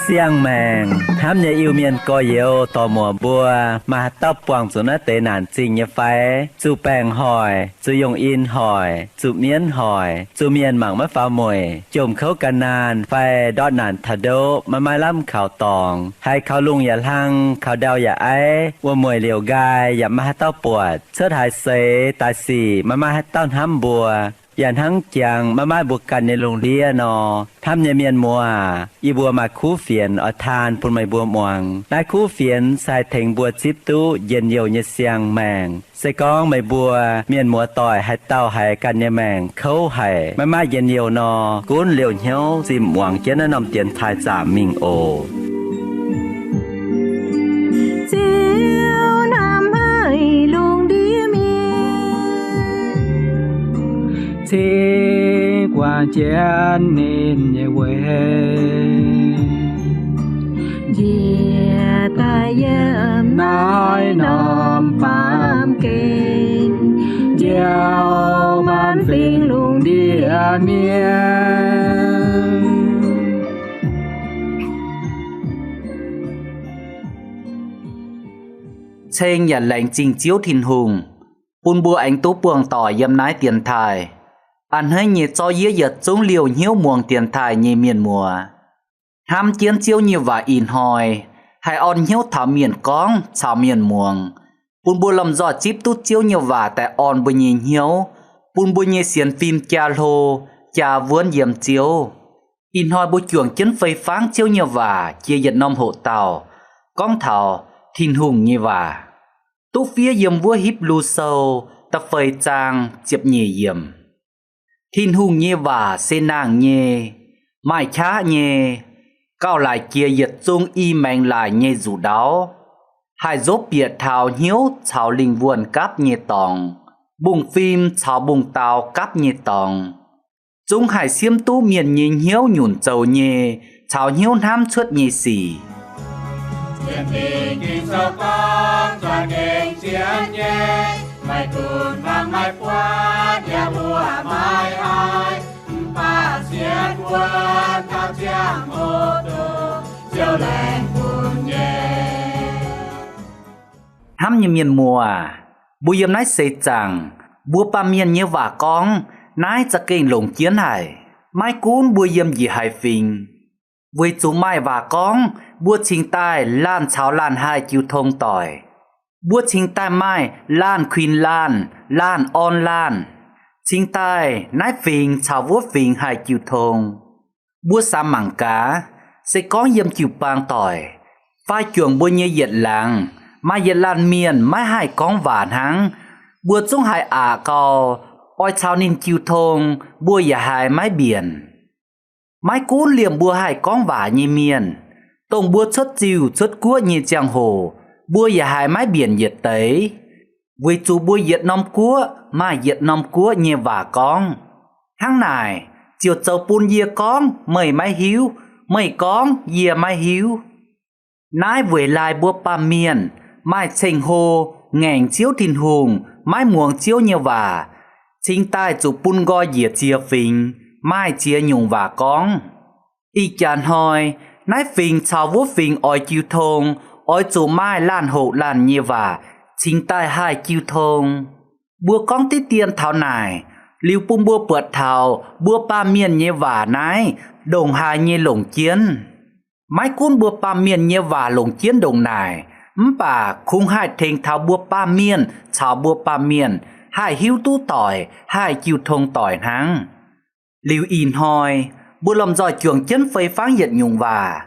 Siang-maengc hnamv nyei Iu-Mienh gorx-youz dorc-muoc mbuo, maaih haaix dauh buangh zuqc naaiv deix naanc zingh nyei fai? Zuqc baengc hoic, zuqc yungh in hoic, zuqc mienv hoic, zuqc mienh mangc maiv faaux mueic, jomc kouv gan naanh fai ndortv naanc taux ndoqv maiv maaih lamh kaux dorngx, haiz kaux lungh yaac hlang, kaux ndau yaac aiv, wuom-mueic liouc nqaai yaac maiv maaih haaix dauh buatc, cuotv haaix seix daaih sic maiv maaih haaix dauh hnamv mbuo, yaac hnangv jangx maiv maaih mbuo ganh nyei lungh ndiev nor, hnamv nyei mienh muoz, yie mbuo maaih kuv fienx oix taan bun meih mbuo muangx. Naaiv kuv fienx se haih tengx mbuo zipv duqv njien-youh nyei siang-maengc. Se gorngv meih mbuo mienh muoz-doic haaix dauh haiz ganh nyei maengc kouv haic, maiv maaih njien-youh nor, gunv liouh hnyouv zinh muangx jienv naaiv norm dienx taaih zaamc mingh oc. Ziouv hnamv haic lungh ndiev mienh, cingx guangc jienv ninh nyei weic, njiec daaih yiem naaiv norm baamh gen, njoux maanc fingx lungh ndiev mienh. Ceng yaac laengz zingh Ziouv Tin-Hungh, bun mbuo aengx duqv buangh doic yiem naaiv dienx taaih. A'hneiv nyei zorqv yie yietc zungv liouh hnyouv muangx dienx taaih nyei mienh muoz, hnamv jienv Ziouv nyei waac ih hnoi, haih orn hnyouv taux mienh gorngv caux mienh muangx, bun mbuo lomh nzoih zipv duqv Ziouv nyei waac daaih orn mbuo nyei hnyouv, bun mbuo nyei sienx fim jaa hlo, jaa wuonv yiem Ziouv. Ih hnoi mbuo juangc jienv fei fangv Ziouv nyei waac jiex yietc norm hoqc dauh, gorngv taux Tin-Hungh nyei waac, duqv fiev yiem wuov Hipv^lu Sou da'feix zaang ziepc nyeic yiemc. Tin-Hungh nyei waac se nangh nyei, maaih qaqv nyei, gauh laaix jiex yietc zung i maengx laaix nyei nzuqc ndaauv, haih nzopv bieqc taux hnyouv caux lingh wuonh gapv nyei dorngx, mbungv-fim caux mbungv-daaux gapv nyei dorngx, zungv haih siemv duqv mienh nyei hnyouv nyunc zoux nyei caux hnyouv hnamv cuotv nyei sic. Za'gengh zien nyei, meih dunx mangc maiv buatc, yaac mbuoqc maiv haih, mv baac zien wuonv taux ziangh hoc dongh Ziouv laengz bun nyei. Hnamv nyei mienh muoz, mbuo yiem naaiv seix zaangc, mbuo baamh mienh nyei waac gorngv naaiv za'gengh longc jienv haic, maiv gunv mbuo yiem njiec haaix fingx. Weic zuqc maaih waac gorngv mbuo cingx daaih laanh caux laanh haih jiu tong doic. Mbuo cingx daaih maaih laanh kuinx laanh, laanh orn laanh, cingx daaih naaiv fingx caux wuov fingx haih jiu tong. Mbuo samx mangc gaax, se gorngv yiem jiu-baang doic, fai juangc mbuo nyei yietc laangz, maaih yietc laanh mienh maiv haih gorngv waac hnangv, mbuo zungv haih aqc gau, oix caux ninh jiu tong, mbuo yaac haiz maiv mbienc. Maiv gunv liemh mbuo haih gorngv waac nyei mienh, dongh mbuo cuotv ziuh cuotv guoqv nyei ziangh hoc, mbuo yaac haiz maiv mbienc yietc deix, weic zuqc mbuo yietc norm guoqv maaih yietc norm guoqv nyei waac gorngv. Hnangv naaic, ziouc zoux bun yie gorngv meih maiv hiuv, meih gorngv yie maiv hiuv. Naaiv weic laaix mbuo baamh mienh maaih ceng-hlo ngaengc Ziouv Tin-Hungh, maiv muangx Ziouv nyei waac, cingx daaih zuqc bun nqoi njiec ziex fingx, maaih ziex nyungc waac gorngv. Ih jaax hnoi, naaiv fingx caux wuov fingx oix jiu tong, oix zuqc maaih laanh hoqc laanh nyei waac cingx daaih haih jiu tong. Mbuo gorngv diqv dien taux naaic, liuz bun mbuo buatc taux mbuo baamh mienh nyei waac naaiv ndongc haaix nyei longc jienv. Maiv gunv mbuo baamh mienh nyei waac longc jienv ndongc naaic, mv baac kungx haih tengx taux mbuo baamh mienh caux mbuo baamh mienh haih hiuv duqv doic, haih jiu tong doic hnangv. Liuz ih hnoi, mbuo lomh nzoih juangc jienv fei fangv yietc nyungc waac.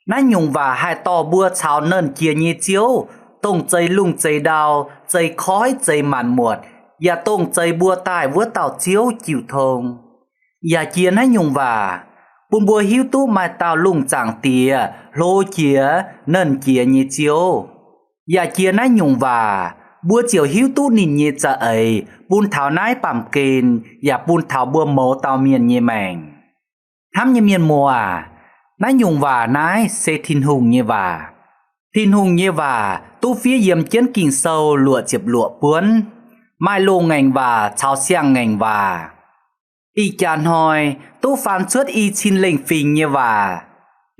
Naaiv nyungc waac haih dorh mbuo caux Nernh Jiex nyei Ziouv, dongh zeix lungh zeix ndau, zeix koiv zeix maanc muotc, yaac dongh zeix mbuo daaih wuov dauh Ziouv jiu tong. Yaac jiex naaiv nyungc waac bun mbuo hiuv duqv maaih dauh lungh zaangc Diex hlo jiex Nernh Jiex nyei Ziouv. Yaac jiex naaiv nyungc waac mbuo ziouc hiuv duqv ninh nyei za'eix bun taux naaiv baamh gen yaac bun taux mbuo mouz dauh mienh nyei maengc. Hnamv nyei mienh muoz aac, Naaiv nyungc waac naaiv se Tin-Hungh nyei waac. Tin-Hungh nyei waac duqv fiev yiem jienv Ging-Sou luoqc ziepc luoqc buonv, maaih loz-ngaengc waac caux siang-ngaengc waac. Ih jaax hnoi duqv faan cuotv i cin lengh fingx nyei waac.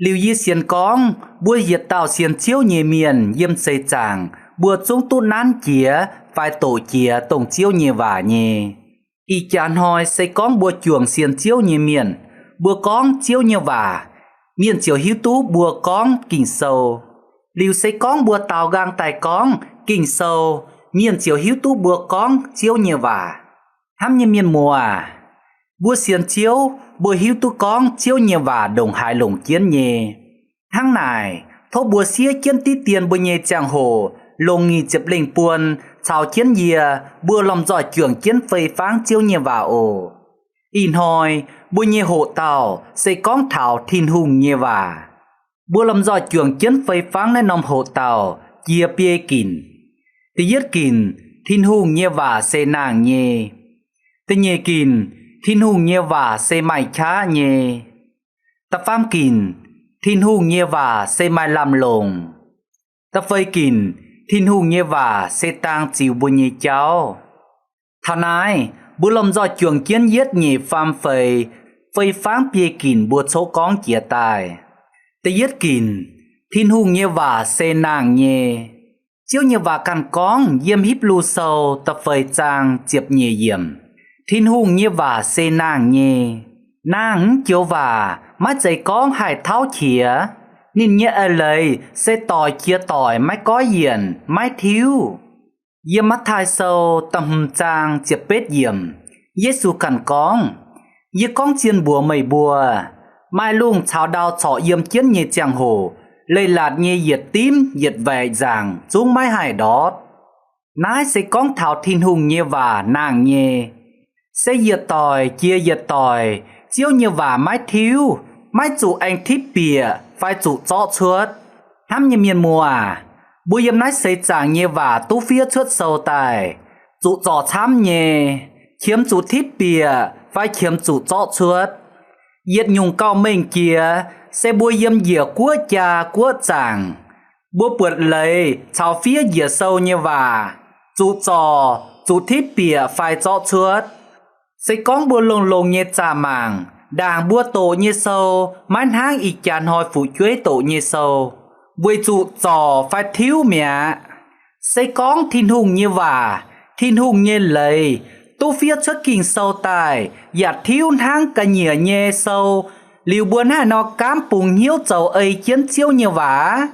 Liuz yie sienx gorngv mbuo yietc dauh sienx Ziouv nyei mienh yiem seix zaangc mbuo zungv duqv nanv jiex fai doqc jiex dongh Ziouv nyei waac nyei. Ih jaax hnoi se gorngv mbuo juangc sienx Ziouv nyei mienh, mbuo gorngv Ziouv nyei waac, mienh ziouc hiuv duqv mbuo gorngv Ging-Sou. Liuz se gorngv mbuo daaux nqaang daaih gorngv Ging-Sou, mienh ziouc hiuv duqv mbuo gorngv Ziouv nyei waac. Hnamv nyei mienh muoz aac, mbuo sienx Ziouv, mbuo hiuv duqv gorngv Ziouv nyei waac ndongc haaix longc jienv nyei. Hnangv naaic, tov mbuo siev jienv diqv dien mbuo nyei ziangh hoc longc nyic ziepc lengh buon caux jienv yie, mbuo lomh nzoih juangc jienv fei fangv Ziouv nyei waac oc. Ih hnoi mbuo nyei hoqc dauh se gorngv taux Tin-Hungh nyei waac. Mbuo lomh nzoih juangc jienv fei fangv naaiv norm hoqc dauh jiex biei ginc. Da'yietv ginc, Tin-Hungh nyei waac se nangh nyei. Da'nyeic ginc, Tin-Hungh nyei waac se maaih qaqv nyei. Da'faam ginc, Tin-Hungh nyei waac se maaih lamh longc. Da'feix ginc, Tin-Hungh nyei waac se dang ziux mbuo nyei jauv. Taux naaiv, mbuo lomh nzoih juangc jienv yietv nyeic faam feix fei fangv biei ginc mbuo coqv gorngv jiez daaih. Da'yietv ginc, Tin-Hungh nyei waac se nangh nyei. Ziouv nyei waac ganh gorngv yiem Hipv^lu Sou da'feix zaang ziepc nyeic yiemc, Tin-Hungh nyei waac se nangh nyei. Nangh mv joux waac maiv zeiz gorngv haih tauv qiex. Ninh nyei eix leiz se doic jiex doic, maiv goiv yienc, maiv tiuv. Yiem Matv^taai Sou da'hmz zaang ziepc betv yiemc, Yesu ganh gorngv, Yie gorngv zien mbuox meih mbuo, maaih lungh caux ndau corc yiem jienv nyei ziangh hoc, leiz-latc nyei yietc dimv yietc waeqc nzaangc zungv maiv haih ndortv. Naaiv se gorngv taux Tin-Hungh nyei waac nangh nyei. Se yietc doic jiex yietc doic, Ziouv nyei waac maiv tiuv, maiv zuqc aengx tipv bieqc fai zuqc zorqv cuotv. Hnamv nyei mienh muoz aac, mbuo yiem naaiv seix zaangc nyei waac duqv fiev cuotv sou daaih, zuqc zorc camv nyei, qiemx zuqc tipv bieqc fai qiemx zuqc zorqv cuotv. Yietc nyungc gauh mengh jiex se mbuo yiem njiec guoqv jaa guoqv zaangc, mbuo buatc leiz caux fiev njiec sou nyei waac, zuqc zorc, zuqc tipv bieqc fai zorqv cuotv. Se gorngv mbuo longx-longx nyei zaah mangc, ndaangc mbuo doqc nyei sou maiv hnangv ih jaax hnoi fu'jueiv doqc nyei sou, weic zuqc zorc fai tiuv mi'aqv. Se gorngv Tin-Hungh nyei waac, Tin-Hungh nyei leiz duqv fiev cuotv Ging-Sou daaih yaac tiuv hnangv ga'nyiec nyei sou, liuz mbuo hnangv haaix nor gaamv bungx hnyouv zoux ei jienv Ziouv nyei waac?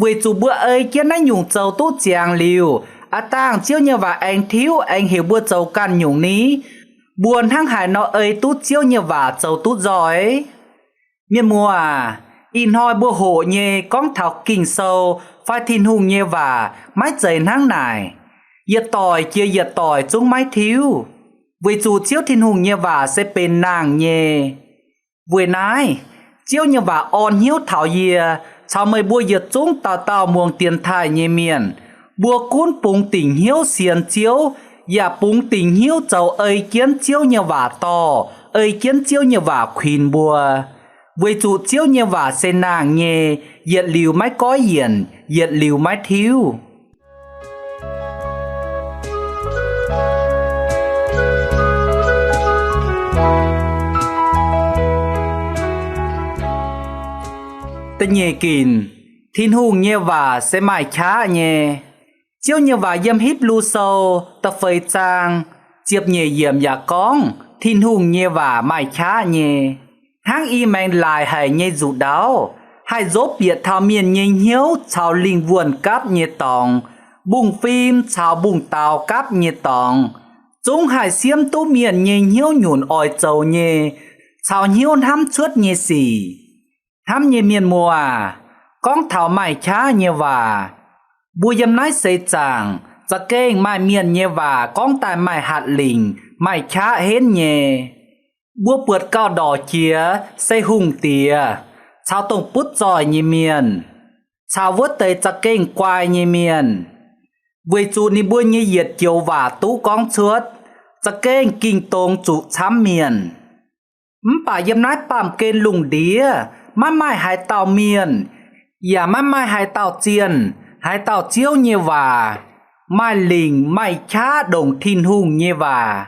Weic zuqc mbuo ei jienv naaiv nyungc zoux duqv ziangx liuz, aav dangh Ziouv nyei waac aengx tiuv aengx heuc mbuo zoux ganh nyungc ni? Mbuo hnangv haaix nor ei duqv Ziouv nyei waac zoux duqv nzoih? Mienh muoz aac, ih hnoi mbuo hoqc nyei gorngv taux Ging-Sou fai Tin-Hungh nyei waac maiv zeiz hnangv naaic. Yietc doic jiex yietc doic zungv maiv tiuv, weic zuqc Ziouv Tin-Hungh nyei waac se benx nangh nyei. Weic naaiv, Ziouv nyei waac orn hnyouv taux yie caux meih mbuo yietc zungv dauh dauh muangx dienx taaih nyei mienh, mbuo gunv bungx dingc hnyouv sienx Ziouv, yaac bungx dingc hnyouv zoux ei jienv Ziouv nyei waac dorh, ei jienv Ziouv nyei waac kuinx mbuo. Weic zuqc Ziouv nyei waac se nangh nyei, yietc liuz maiv goiv yienc, yietc liuz maiv tiuv. Da'nyeic ginc, Tin-Hungh nyei waac se maaih qaqv nyei. Ziouv nyei waac yiem Hipv^lu Sou da'feix zaang ziepc nyeic yiemc yaac gorngv Tin-Hungh nyei waac maaih qaqv nyei. Hnangv i maengx laaic haic nyei nzuqc ndaauv, haih nzopv bieqc taux mienh nyei hnyouv caux lingh wuonh gapv nyei dorngx, mbungv-fim caux mbungv daaux gapv nyei dorngx, zungv haih siemv duqv mienh nyei hnyouv nyunc oix zoux nyei caux hnyouv hnamv cuotv nyei sic. Hnamv nyei mienh muoz aac, gorngv taux maaih qaqv nyei waac, mbuo yiem naaiv seix zaangc za'gengh maaih mienh nyei waac gorngv daaih maaih hatc lingc, maaih qaqv henv nyei. Mbuo buatc gauh ndorc jiex se hungh diex caux dongh butv zoih nyei mienh, caux wuov deix za'gengh guai nyei mienh, weic zuqc ninh mbuo nyei yietc joux waac duqv gorngv cuotv, za'gengh ging dongz zuqc camv mienh. Mv baac yiem naaiv baamh gen lungh ndiev Maiv maaih haaix dauh mienh, yaac maiv maaih haaix dauh zienh, haaix dauh Ziouv nyei waac maaih lingc maaih qaqv ndongc Tin-Hungh nyei waac,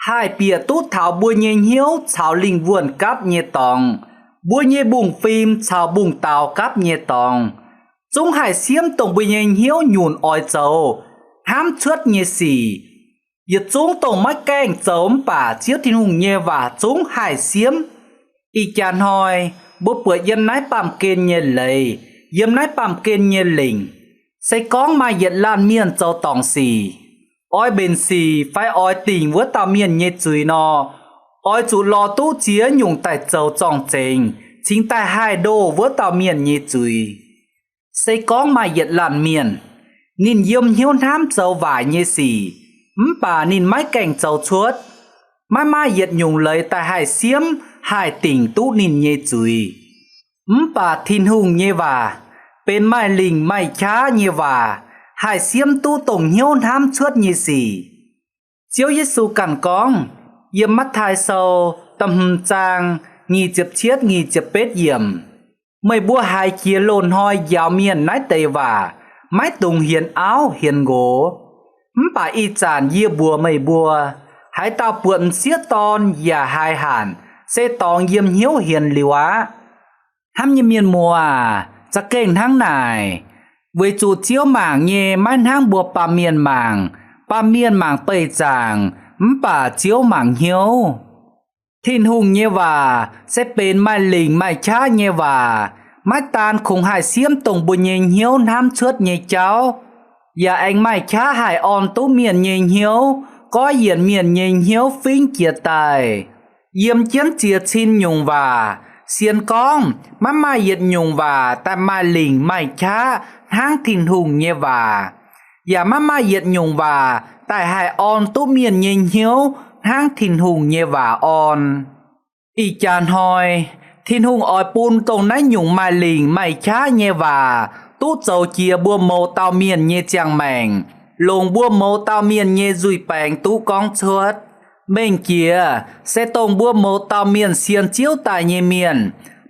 haih bieqc duqv taux mbuo nyei hnyouv caux lingh wuonh gapv nyei dorngx, mbuo nyei mbungv-fim caux mbungv-daaux gapv nyei dorngx, zungv haih siemv dongh mbuo nyei hnyouv nyunc oix zoux hnamv cuotv nyei sic. Yietc zungv dongh maiv gaengh zoux mv baac Ziouv Tin-Hungh nyei waac zungv haih siemv. Ih jaax hnoi mbuo buatc yiem naaiv baamh gen nyei leiz, yiem naaiv baamh gen nyei lingc, se gorngv maaih yietc laanh mienh zoux dorngc sic, oix mbenc sic fai oix dingc wuov dauh mienh nyei zuiz nor, oix zuqc lorz duqv ziex nyungc daaih zoux zorng-zengx cingx daaih haih ndoh wuov dauh mienh nyei zuiz. Se gorngv maaih yietc laanh mienh, ninh yiem hnyouv hnamv zoux waaic nyei sic, mv baac ninh maiv gaengh zoux cuotv, maiv maaih yietc nyungc leiz daaih haih siemv haih dingc duqv ninh nyei zuiz. Mv baac Tin-Hungh nyei waac benx maaih lingc maaih qaqv nyei waac, haih siemv duqv dongh hnyouv hnamv cuotv nyei sic. Ziouv Yesu ganh gorngv yiem Matv^taai Sou da'hmz zaang nyic ziepc cietv, nyic ziepc betv yiemc, Meih mbuo haiz jiex loz-hnoi njaaux mienh naaiv deix waac, maiv dungx hienx auv hienx nqox. Mv baac ih zanc yie mbuox meih mbuo, haaix dauh buatc m'sieqv dorn yaac haiz hanc, se dorngx yiem hnyouv hienx liuz aqv. Hnamv nyei mienh muoz aac, za'gengh hnangv naaic. Weic zuqc Ziouv mangc nyei maiv hnangv mbuo baamh mienh mangc. Baamh mienh mangc beih zaangc, mv baac Ziouv mangc hnyouv. Tin-Hungh nyei waac se benx maaih lingc maaih qaqv nyei waac, maiv daan kungx haih siemv dongh mbuo nyei hnyouv hnamv cuotv nyei jauv, yaac aengx maaih qaqv haih orn duqv mienh nyei hnyouv, goiv yienc mienh nyei hnyouv fingv jiez daaih. Yiem jienv ziex cin nyungc waac, sienx gorngv maiv maaih yietc nyungc waac daaih maaih lingc maaih qaqv hnangv Tin-Hungh nyei waac, yaac maiv maaih yietc nyungc waac daaih haih orn duqv mienh nyei hnyouv hnangv Tin-Hungh nyei waac orn. Ih jaax hnoi, Tin-Hungh oix bun dongh naaiv nyungc maaih lingc maaih qaqv nyei waac duqv zoux jiex mbuo mouz dauh mienh nyei ziangh maengc, longc mbuo mouz dauh mienh nyei nzuih baengx duqv gorngv cuotv. Mengh jiex se dongh mbuo mouz dauh mienh sienx Ziouv daaih nyei mienh,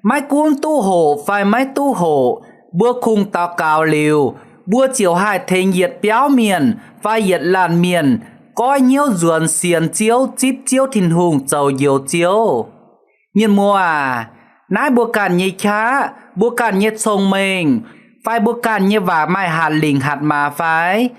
maiv gunv duqv hoqc fai maiv duqv hoqc, mbuo kungx daux gaux liuz, mbuo ziouc haih tengx yietc biauv mienh fai yietc laanh mienh goiv hnyouv nzuonx sienx Ziouv, zipv Ziouv Tin-Hungh, zoux Njoux Ziouv. Mienh muoz aac, naaiv mbuo ganh nyei qaqv, mbuo ganh nyei cong-mengh, fai mbuo ganh nyei waac maaih hatc lingc hatc maaz fai?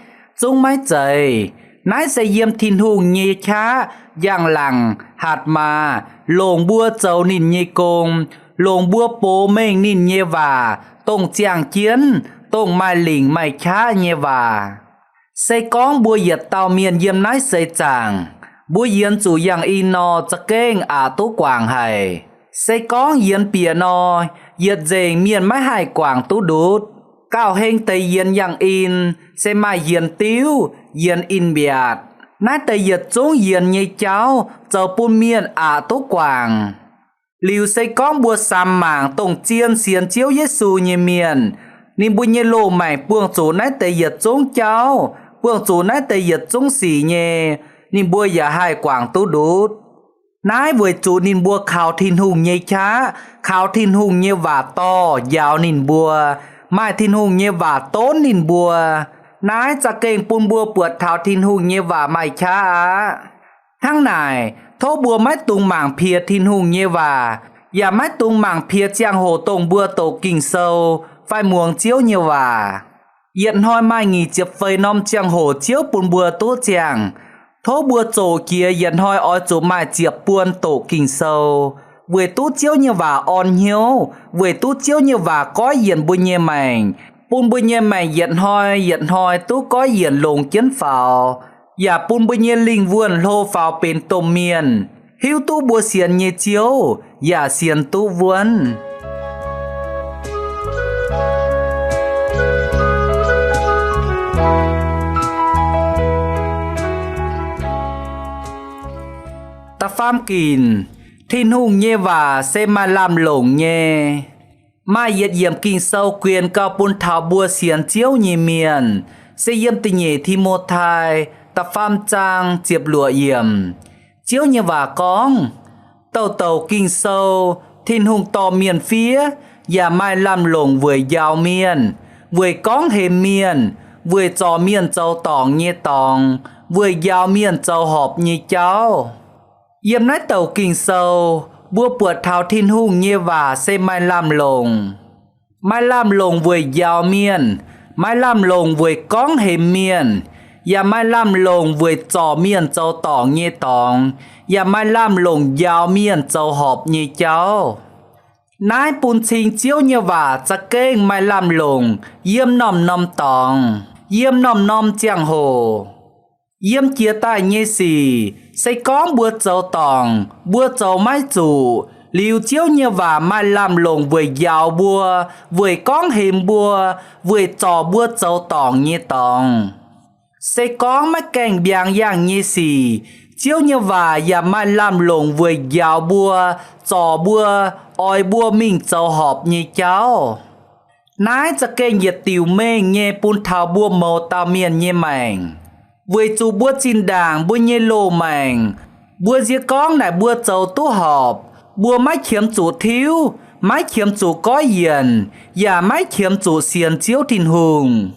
Zungv maiv zeiz. Naaiv se yiem Tin-Hungh nyei qaqv, njang-laangc, hatc maaz, longc mbuo zoux ninh nyei gong, longc mbuo box mengh ninh nyei waac, dongh ziangh jienv, dongh maaih lingc maaih qaqv nyei waac. Se gorngv mbuo yietc dauh mienh yiem naaiv seix zaangc, mbuo yienx zuqc yangh in nor, za'gengh aqc duqv guangc haic. Se gorngv yienx bieqc nor, yietc nzengc mienh maiv haih guangc duqv ndutv. Gauh heng deix yienx yangh in, se maaih yienx diuv, yienx in-mbiaatc. Naaiv deix yietc zungv yienx nyei jauv zoux bun mienh aqc duqv guangc. Liuz se gorngv mbuo samx mangc dongh zien sienx Ziouv Yesu nyei mienh, ninh mbuo nyei loz-maengc buangh zuqc naaiv deix yietc zungv jauv, buangh zuqc naaiv deix yietc zungv sic nyei, ninh mbuo yaac haih guangc duqv ndutv. Naaiv weic zuqc ninh mbuo kaux Tin-Hungh nyei qaqv, kaux Tin-Hungh nyei waac dorh njaaux ninh mbuo, maaih Tin-Hungh nyei waac donv ninh mbuo. Naaiv za'gengh bun mbuo buatc taux Tin-Hungh nyei waac maaih qaqv aqv. Hnangv naaic, tov mbuo maiv dungx mangc piex Tin-Hungh nyei waac, yaac maiv dungx mangc piex ziangh hoc dongh mbuo doqc Ging-Sou fai muangx Ziouv nyei waac. Yietc hnoi maaih nyic ziepc feix norm ziangh hoc Ziouv bun mbuo duqv ziangh. Tov mbuo zoqc jiex yietc hnoi oix zuqc maaih ziepc buon doqc Ging-Sou, weic duqv Ziouv nyei waac orn hnyouv, weic duqv Ziouv nyei waac goiv yienc mbuo nyei maengc, bun mbuo nyei maengc yietc hnoi yietc hnoi duqv goiv yienc longx jienv faaux, yaac bun mbuo nyei lingh wuonh hlo faaux benx domh mienh, hiuv duqv mbuo sienx nyei Ziouv yaac sienx duqv wuonv. Da'faam ginc, Tin-Hungh nyei waac se maaih lamh longc nyei. Maaih yietc yiemc Ging-Sou guen gauh bun taux mbuo sienx Ziouv nyei mienh, se yiem da'nyeic Ti^mo^tai da'faam zaang ziepc luoqc yiemc. Ziouv nyei waac gorngv, Douc douc Ging-Sou Tin-Hungh dorh mienh fiev yaac maaih lamh longc weic njaaux mienh, weic gorngv hemx mienh, weic zorc mienh zoux dorngc nyei dorngx, weic njaaux mienh zoux horpc nyei jauv. Yiem naaiv douc Ging-Sou, mbuo buatc taux Tin-Hungh nyei waac se maaih lamh longc. Maaih lamh longc weic njaaux mienh, maaih lamh longc weic gorngv hemx mienh, yaac maaih lamh longc weic zorc mienh zoux dorngc nyei dorngx, yaac maaih lamh longc njaaux mienh zoux horpc nyei jauv. Naaiv bun cing Ziouv nyei waac za'gengh maaih lamh longc yiem norm-norm dorngx, yiem norm-norm ziangh hoc. Yiem jiex daaih nyei sic, se gorngv mbuo zoux dorngc, mbuo zoux maiv zuqc, liuz Ziouv nyei waac maaih lamh longc weic njaaux mbuo, weic gorngv hemx mbuo, weic zorc mbuo zoux dorngc nyei dorngx. Se gorngv maiv gaengh mbiaangx yangh nyei sic, Ziouv nyei waac yaac maaih lamh longc weic njaaux mbuo, zorc mbuo, oix mbuo mingh zoux horpc nyei jauv. Naaiv za'gengh yietc diuc mengh nyei bun taux mbuo mouz dauh mienh nyei maengc, weic zuqc mbuo zinh ndaangc mbuo nyei loz-maengc, mbuo nziex gorngv naaic mbuo zoux duqv horpc, mbuo maiv qiemx zuqc tiuv, maiv qiemx zuqc goiv yienc, yaac maiv qiemx zuqc sienx Ziouv Tin-Hungh.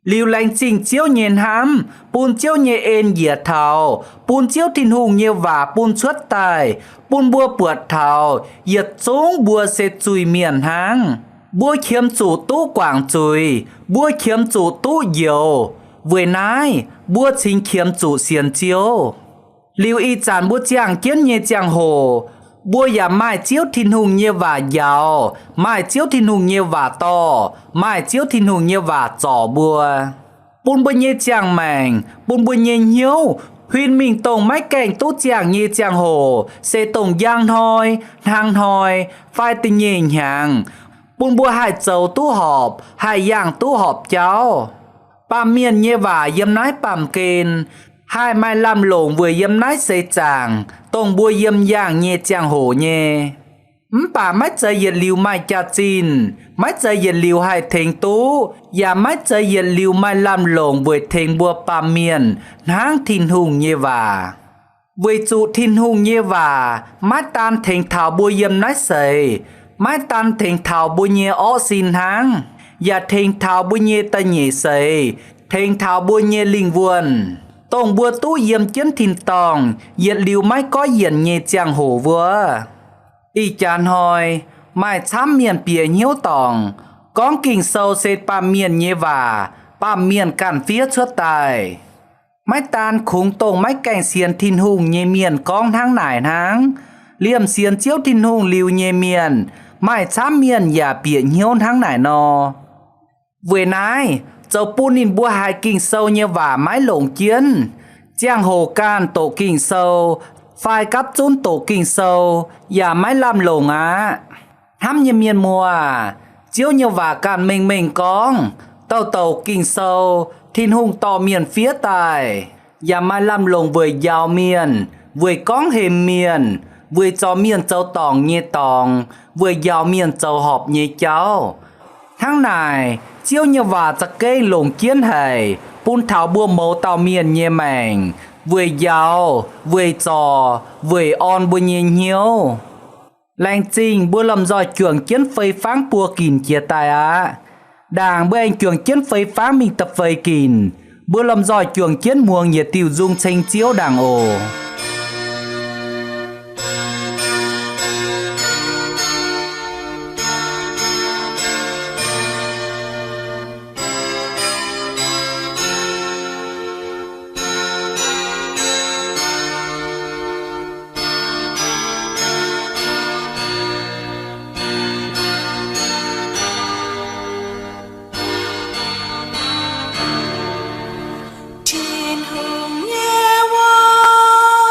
Liuz laengz zingh Ziouv nyei hnamv, bun Ziouv nyei en njiec taux, bun Ziouv Tin-Hungh nyei waac bun cuotv daaih, bun mbuo buatc taux yietc zungv mbuo se zuiz-mienh hnangv. Mbuo qiemx zuqc duqv guangc zuiz, mbuo qiemx zuqc duqv njoux. Weic naaiv mbuo cingx qiemx zuqc sienx Ziouv. Liuz ih zanc mbuo ziangh jienv nyei ziangh hoc, mbuo yaac maaih Ziouv Tin-Hungh nyei waac njaaux, maaih Ziouv Tin-Hungh nyei waac dorh, maaih Ziouv Tin-Hungh nyei waac zorc mbuo, bun mbuo nyei ziangh maengc, bun mbuo nyei hnyouv huin mingh dongh maiv gaengh duqv ziangh nyei ziangh hoc, se dongh njang hnoi, hnangv hnoi, fai da'nyeic hnyangx, bun mbuo haih zoux duqv horpc, haih yangh duqv horpc jauv. Baamh mienh nyei waac yiem naaiv baamh gen haih maaih lamh longc weic yiem naaiv seix zaangc dongh mbuo yiem yangh nyei ziangh hoc nyei. Mv baac maiv zeiz yietc liuz maaih jaax-zinh, maiv zeiz yietc liuz haih tengx duqv, yaac maiv zeiz yietc liuz maaih lamh longc weic tengx mbuo baamh mienh hnangv Tin-Hungh nyei waac. Weic zuqc Tin-Hungh nyei waac maiv daan tengx taux mbuo yiem naaiv seix, maiv daan tengx taux mbuo nyei orqv sin hnangv, yaac tengx taux mbuo nyei da'nyeic seix, tengx taux mbuo nyei lingh wuonh, dongh mbuo duqv yiem jienv tin-dorngh yietc liuz maiv goiv yienc nyei ziangh hoc wuov. Ih jaax hnoi, maaih camv mienh bieqc hnyouv dorngc, gorngv Ging-Sou se baamh mienh nyei waac, baamh mienh ganh fiev cuotv daaih. Maiv daan kungx dongh maiv gaengh sienx Tin-Hungh nyei mienh gorngv hnangv naaic hnangv, liemh sienx Ziouv Tin-Hungh liuz nyei mienh, maaih camv mienh yaac bieqc hnyouv hnangv naaic nor. Weic naaiv, zoux bun ninh mbuo haiz Ging-Sou nyei waac maiv longc jienv, ziangh hoc ganh doqc Ging-Sou fai gapv zunv doqc Ging-Sou yaac maiv lamh longc aqv. Hnamv nyei mienh muoz aac, Ziouv nyei waac ganh mengh mengh gorngv, douc douc Ging-Sou Tin-Hungh dorh mienh fiev daaih, yaac maaih lamh longc weic njaaux mienh, weic gorngv hemx mienh, weic zorc mienh zoux dorngc nyei dorngx, weic njaaux mienh zoux horpc nyei jauv. Hnangv naaic, Ziouv nyei waac za'gengh longc jienv haic bun taux mbuo mouz dauh mienh nyei maengc, weic njaaux, weic zorc, weic orn mbuo nyei hnyouv. Laengz zingh mbuo lomh nzoih juangc jienv fei fangv buo ginc jiex daaih aqv. Ndaangc mbuo aengx juangc jienv fei fangv mingh da'feix ginc, mbuo lomh nzoih juangc jienv muangx yietc diuh nzung ceng Ziouv ndaangc oc. Tin-Hungh nyei waac.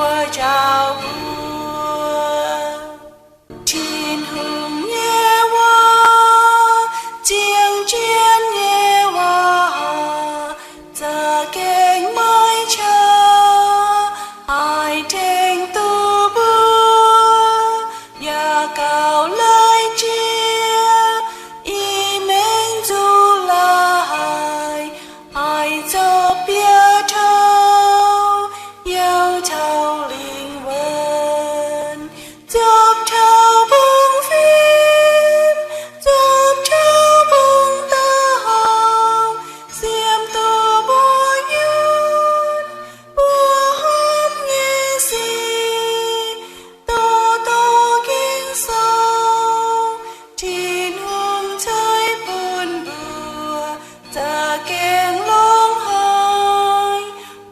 mbuo njaaux mbuo. Tin-Hungh nyei waac, ziangh jienv nyei waac, za'gengh maiv qaqv, haih tengx duqv mbuo, yaac gauh laiv jiex, i mengh nzuqc la'haic, haih zoux bieqc touv, youh taux lingh wuonh, zopv taux mbungv fim, zopv taux mbungv da'horngh, siemv duqv mbuo nyunc, mbuo hopv nyei sic, doqc doqc Ging-Sou, Tin-Hungh ceix bun mbuo, za'gengh longx haic,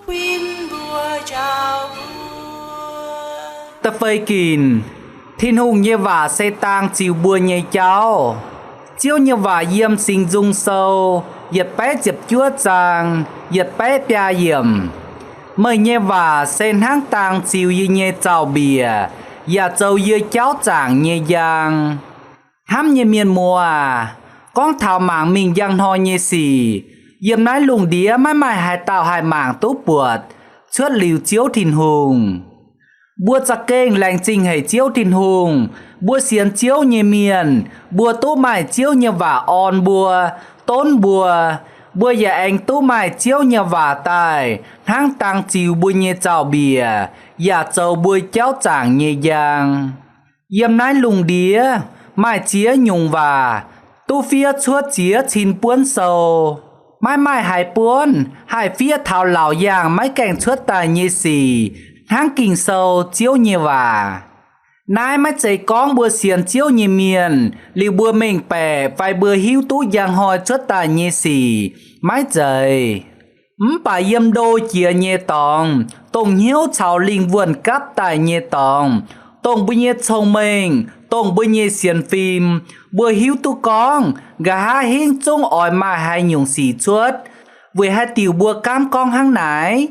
huin mbuo njaaux mbuo. Da'feix ginc, Tin-Hungh nyei waac se dang ziux mbuo nyei jauv. Ziouv nyei waac yiem Singx Nzung Sou yietc baeqv ziepc juov zaang yietc baeqv biaa yiemc. Meih nyei waac se hnangv dang ziux yie nyei zaux-mbiec, yaac zoux yie jauv zaangc nyei njang. Hnamv nyei mienh muoz aac, gorngv taux mangc mingh njang hnoi nyei sic, yiem naaiv lungh ndiev maiv maaih haaix dauh haih mangc duqv buatc cuotv liuz Ziouv Tin-Hungh. Mbuo za'gengh laengz zingh haic Ziouv Tin-Hungh, mbuo sienx Ziouv nyei mienh, mbuo duqv maaih Ziouv nyei waac orn mbuo, donv mbuo. Mbuo yaac aengx duqv maaih Ziouv nyei waac daaih hnangv dang ziux mbuo nyei zaux-mbiec, yaac zoux mbuo jauv zaangc nyei njang. Yiem naaiv lungh ndiev maaih ziex nyungc waac duqv fiev cuotv ziex cin buonv sou. Maiv maaih haaix buonv haih fiev taux laauc yaangh maiv gaengh cuotv daaih nyei sic hnangv Ging-Sou, Ziouv nyei waac. Naaiv maiv zeiz gorngv mbuo sienx Ziouv nyei mienh liuz mbuo mengh baeqc fai mbuo hiuv duqv njang hnoi cuotv daaih nyei sic. Maiv zeiz. Mv baac yiem ndo jiex nyei dorngx, dongh hnyouv caux lingh wuonh gapv daaih nyei dorngx, dongh mbuo nyei cong-mengh, dongh mbuo nyei sienx fim, mbuo hiuv duqv gorngv nqa'haav hingv zungv oix maaih haaix nyungc sic cuotv, weic haaix diuc mbuo gaamv gorngv hnangv naaic?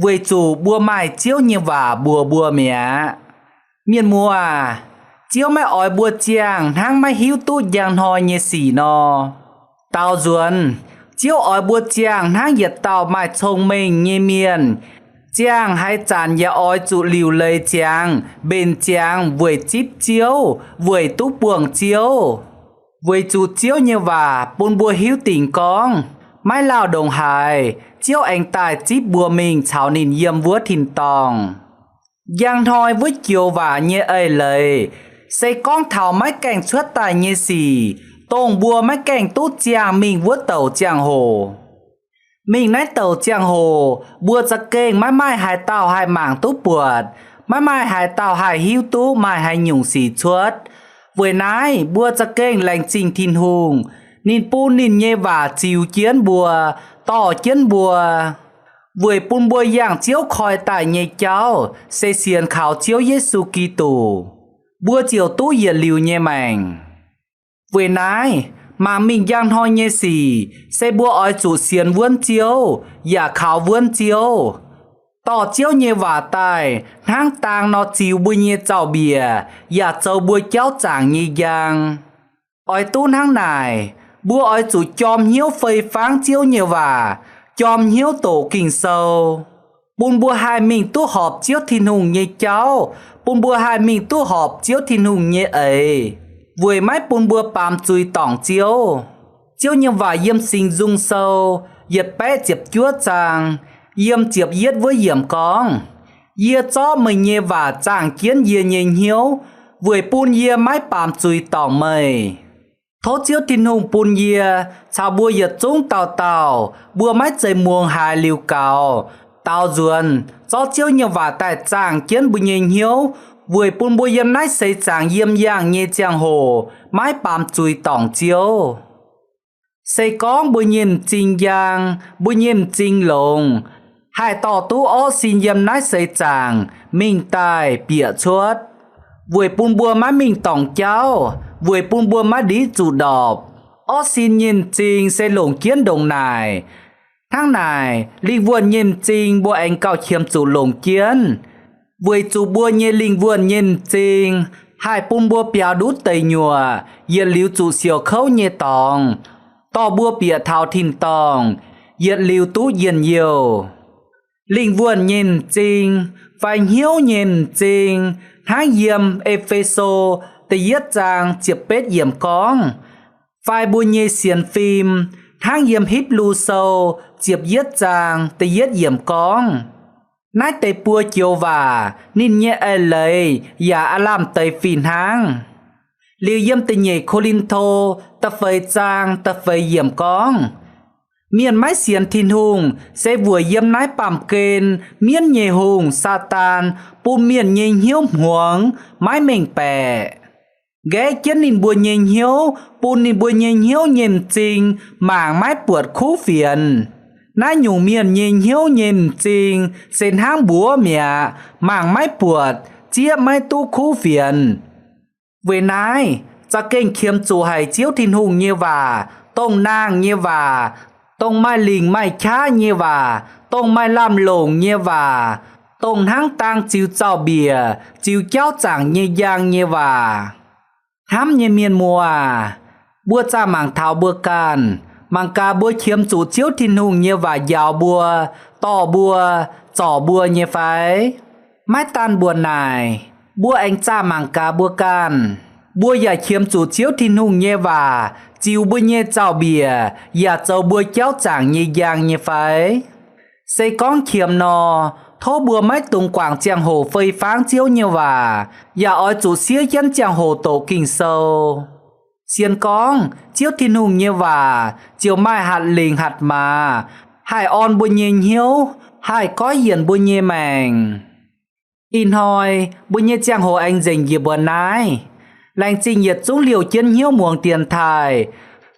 Weic zuqc mbuo maaih Ziouv nyei waac mbuox mbuo mi'aqv. Mienh muoz aac, Ziouv maiv oix mbuo ziangh hnangv maiv hiuv duqv njang hnoi nyei sic nor. Daaux nzuonx, Ziouv oix mbuo ziangh hnangv yietc dauh maaih cong-mengh nyei mienh. Ziangh haaix zanc yaac oix zuqc liuc leiz ziangx, mbenc ziangx weic zipv Ziouv, weic duqv buangh Ziouv. Weic zuqc Ziouv nyei waac bun mbuo hiuv dingc gorngv, maiv lauh ndongc haaix, Ziouv aengx daaih zipv mbuo mingh caux ninh yiem wuov tin-dorngh. Njang hnoi wuov joux waac nyei eix leiz se gorngv taux maiv gaengh cuotv daaih nyei sic, dongh mbuo maiv gaengh duqv ziangh mingh wuov douc ziangh hoc. Mingh naaiv douc ziangh hoc mbuo za'gengh maiv maaih haaix dauh haih mangc duqv buatc, maiv maaih haaix dauh haih hiuv duqv maaih haaix nyungc sic cuotv. Weic naaiv mbuo za'gengh laengz zingh Tin-Hungh, ninh bun ninh nyei waac ziux jienv mbuo, dorh jienv mbuo, weic bun mbuo yangh Ziouv koi daaih nyei jauv se sienx kaux Ziouv Yesu Giduc, mbuo ziouc duqv yietc liuz nyei maengc. Weic naaiv, mangc mingh njang hnoi nyei sic se mbuo oix zuqc sienx wuonv Ziouv yaac kaux wuonv Ziouv, dorh Ziouv nyei waac daaih hnangv dang nor ziux mbuo nyei zaux-mbiec yaac zoux mbuo jauv zaangc nyei njang. Oix duqv hnangv naaic, mbuo oix zuqc jorm hnyouv fei fangv Ziouv nyei waac, jorm hnyouv doqc Ging-Sou, bun mbuo haih mingh duqv horpc Ziouv Tin-Hungh nyei jauv, bun mbuo haih mingh duqv horpc Ziouv Tin-Hungh nyei eix, weic maiv bun mbuo baamz zuiz dorngc Ziouv. Ziouv nyei waac yiem Singx Nzung Sou yietc baeqv ziepc juov zaang, yiem ziepc yietv wuov yiemc gorngv, Yie zorqv meih nyei waac zaangh jienv yie nyei hnyouv, weic bun yie maiv baamz zuiz dorngc meih. Tov Ziouv Tin-Hungh bun yie caux mbuo yietc zungv dauh dauh mbuo maiv zeiz muangx haiz liuz gaux, daaux nzuonx zorqv Ziouv nyei waac daaih zaangh jienv mbuo nyei hnyouv, weic bun mbuo yiem naaiv seix zaangc yiem yangh nyei ziangh hoc maiv baamz zuiz dorngc Ziouv. Se gorngv mbuo nyei m'zing njang, mbuo nyei m'zing longx, haih dorh duqv orv sin yiem naaiv seix zaangc mingh daaih bieqc cuotv, weic bun mbuo maiv mingh dorngc jauv, weic bun mbuo maiv ndiqv zuqc ndorpc. Orv sin nyei m'zing se longc jienv ndongc naaic. Hnangv naaic, lingh wuonh nyei m'zing mbuo aengx gauh qiemx zuqc longc jienv. Weic zuqc mbuo nyei lingh wuonh nyei m'zing haih bun mbuo biaux nduqc deic nyuoqc yietc liuz zuqc siouc kouv nyei dorngx, dorh mbuo bieqc taux tin-dorngh yietc liuz duqv njien-youh. Lingh wuonh nyei m'zing fai hnyouv nyei m'zing hnangv yiem E^fe^so da'yietv zaang ziepc betv yiemc gorngv, fai mbuo nyei sienx fim hnangv yiem Hipv^lu Sou ziepc yietv zaang da'yietv yiemc gorngv, naaiv deix buo joux waac ninh nyei eix leiz yaac aav lamh deix fih hnangv. Liuz yiem da'nyeic Ko^lin^to da'feix zaang da'feix yiemc gorngv, mienh maiv sienx Tin-Hungh se weic yiem naaiv baamh gen mienv nyei hungh, Saadaan, bun mienh nyei hnyouv hmuangx maiv mengh baeqc, nqaeqv jienv ninh mbuo nyei hnyouv, bun ninh mbuo nyei hnyouv nyei m'zing mangc maiv buatc kuv fienx. Naaiv nyungc mienh nyei hnyouv nyei m'zing se hnangv mbuox mi'aqv, mangc maiv buatc, zieqv maiv duqv kuv fienx. Weic naaiv, za'gengh qiemx zuqc haic Ziouv Tin-Hungh nyei waac, dongh nangh nyei waac, dongh maaih lingc maaih qaqv nyei waac, dongh maaih lamh longc nyei waac, dongh hnangv dang ziux zaux-mbiec, ziux jauv zaangc nyei njang nyei waac. Hnamv nyei mienh muoz aac, mbuo zaah mangc taux mbuo ganh, mangc gaax mbuo qiemx zuqc Ziouv Tin-Hungh nyei waac njaaux mbuo, dorh mbuo, zorc mbuo nyei fai? Maiv daan mbuo naaic, mbuo aengx zaah mangc gaax mbuo ganh. Mbuo yaac qiemx zuqc Ziouv Tin-Hungh nyei waac ziux mbuo nyei zaux-mbiec yaac zoux mbuo jauv zaangc nyei njang nyei fai? Se gorngv qiemx nor, tov mbuo maiv dungx guangc ziangh hoc fei fangv Ziouv nyei waac, yaac oix zuqc siev jienv ziangh hoc doqc Ging-Sou. Sienx gorngv Ziouv Tin-Hungh nyei waac ziouc maaih hatc lingc hatc maaz, haih orn mbuo nyei hnyouv, haih goiv yienc mbuo nyei maengc. Ih hnoi mbuo nyei ziangh hoc aengx nzengc njiec mbuo naaiv. Laengz zingh yietc zungv liouh jienv hnyouv muangx dienx taaih.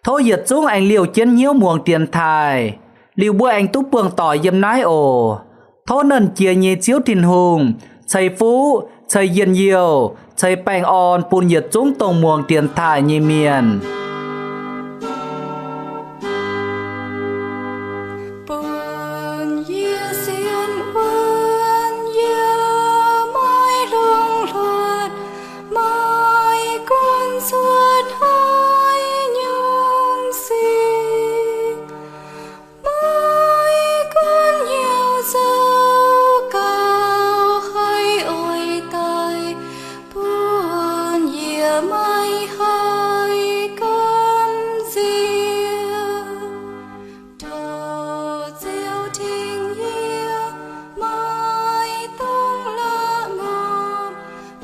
Tov yietc zungv aengx liouh jienv hnyouv muangx dienx taaih. Liuz mbuo aengx duqv buangh doic yiem naaiv oc. Tov Nernh Jiex nyei Ziouv Tin-Hungh ceix fuqv, ceix njien-youh, ceix baengh orn bun yietc zungv dongh muangx dienx taaih nyei mienh. Bun yie sienx wuonv yie maiv longx hluotv, maiv gunv cuotv hnoi nyungc sic, maiv gunv hnyouv zoux gauh haiz oix daic, bun yie maiv haih gamh nziex. Tov Ziouv tengx yie maiv dungx la'ngopv,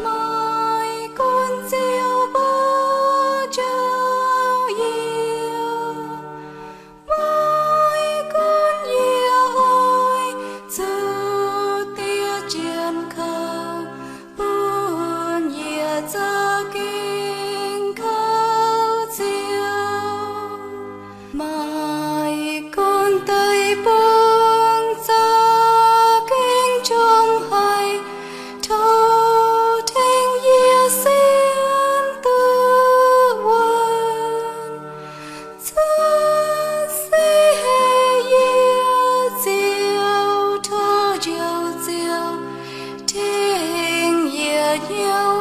maiv gunv Ziouv mbuo jauv yie, maiv gunv yie oix zuqc diev jienv kouv, bun yie za'gengh kouv Ziouv. Maiv gunv deic-bung za'gengh jomc haic, tov tengx yie sienx duqv wuonv. Za'gengh se heh yie Ziouv, tov Njoux Ziouv tengx yie hnyouv